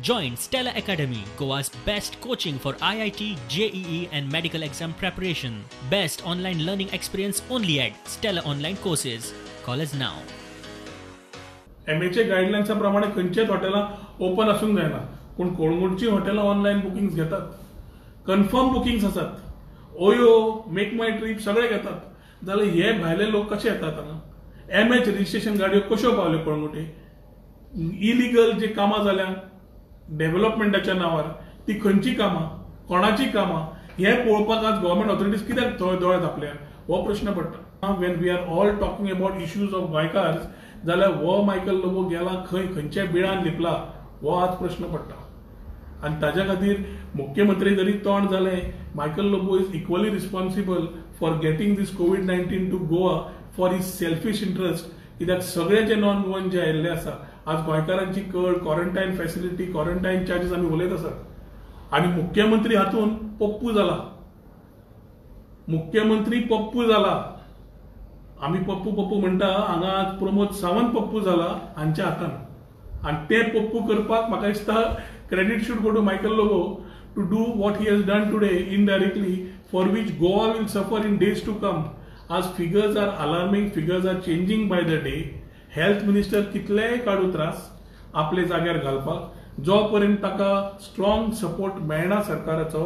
Join Stella Academy, Goa's best coaching for IIT, JEE and medical exam preparation. Best online learning experience only at Stella Online Courses. Call us now. MHA गायडलायन्सा प्रमाणे खंयचेच हॉटेलां open आसूंक जायना, पूण कोळंगूटची हॉटेलां online bookings घेतात, confirm bookings आसात, ओयो, मेक माय trip सगळे घेतात. जाल्यार हे भायले लोक कशे येतात हांगा? एमएच रजिस्ट्रेशन गाडयो कश्यो पावल्यो कळंगूटे? इलिगल जे कामां जाल्या डेव्हलपमेंटाच्या नांवार, ती खंयची कामां, कोणाची कामां, हें पळोवपाक आज गव्हर्मेंट ऑथॉरिटीज कित्याक दोळे धांपल्या हो प्रश्न पडटा. When we are all talking about issues of गोंयकार, जाल्यार हो मायकल लोबो गेला खंय, खंयच्या बिळान लिपला हो आज प्रश्न पडटा. आनी ताज्या खातीर मुख्यमंत्री जरी तोंड जालें, Michael Lobo is equally responsible for getting this COVID-19 to Goa for his selfish interest. कित्याक सगळे जे नॉन गोवन जे आयिल्ले आसा, आज गोंयकारांची कळ, क्वॉरंटायन फॅसिलिटी, क्वॉरंटायन चार्जीस आमी उलयत आसात. आनी मुख्यमंत्री हातून पप्पू जाला, मुख्यमंत्री पप्पू जाला. आमी पप्पू पप्पू म्हणटा, हांगा आज प्रमोद सावंत पप्पू जाला हांच्या हातान. आनी ते पप्पू करपाक म्हाका दिसता credit should go to Michael Lobo to do what he has done today indirectly, for which Goa will suffer in days to come. आज figures are alarming, figures are changing by the day. Health minister कितलेय काडू त्रास आपले जाग्यार घालपाक, जो पर्यंत ताका स्ट्रॉंग सपोर्ट मेळना सरकाराचो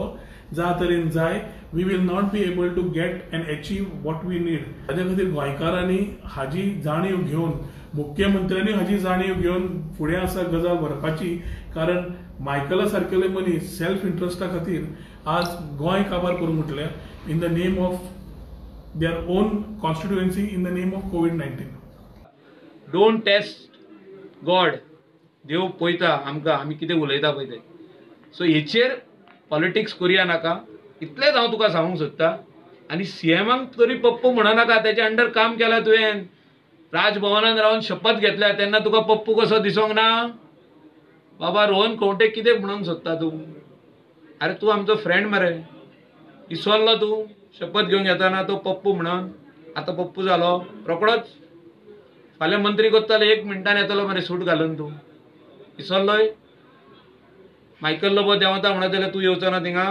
ज्या तरेन जाय, we will not be able to get and achieve what we need. ताज्या खातीर गोंयकारांनी हाजी जाणीव घेवन, मुख्यमंत्र्यांनी हाजी जाणीव घेवन फुडें आसा गजाल व्हरपाची. कारण मायकला सारकेले मनीस सेल्फ इंट्रस्टा खातीर आज गोंय काबार करूंक उठल्या in the name of their own constituency, in the name of COVID-19. Don't test God. देव पळयता आमकां, आमी कितें उलयता पळय तें. सो हेचेर पॉलिटिक्स करुया नाका, इतलेंच हांव तुका सांगूंक सोदता. आनी सीएमाक तरी पप्पू म्हणो नाका, तेच्या अंडर काम केलां तुवें, राजभवनान रावन शपथ घेतल्या तेन्ना तुका पप्पू कसो दिसोंक ना? बाबा रोहन खंवटे कितें म्हणूंक सोदता तूं? आरे तूं आमचो फ्रेंड मरे, इसवल्लो तूं शपथ घेवंक येताना तो पप्पू म्हणून. आतां पप्पू जालो रोकडोच, फाल्यां मंत्री कोत्तालो एक मिनटान येतलो मरे सूट घालून, तूं इसवल्लोय? मायकल लोबो देंवता म्हणत जाल्यार तूं येवचो ना थिंगा?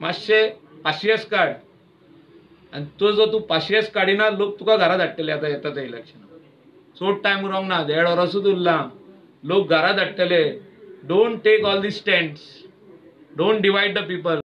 मातशें पाशियेस काड, आनी तो जो तूं पाशियेस काडिना लोक तुका घरा धाडटले. आतां येता ते इलेक्शन, चड टायम उरोंक ना, 1.5 वरसूच उरलां, लोक घरा धाडटले. Don't take all these stands, don't divide the people.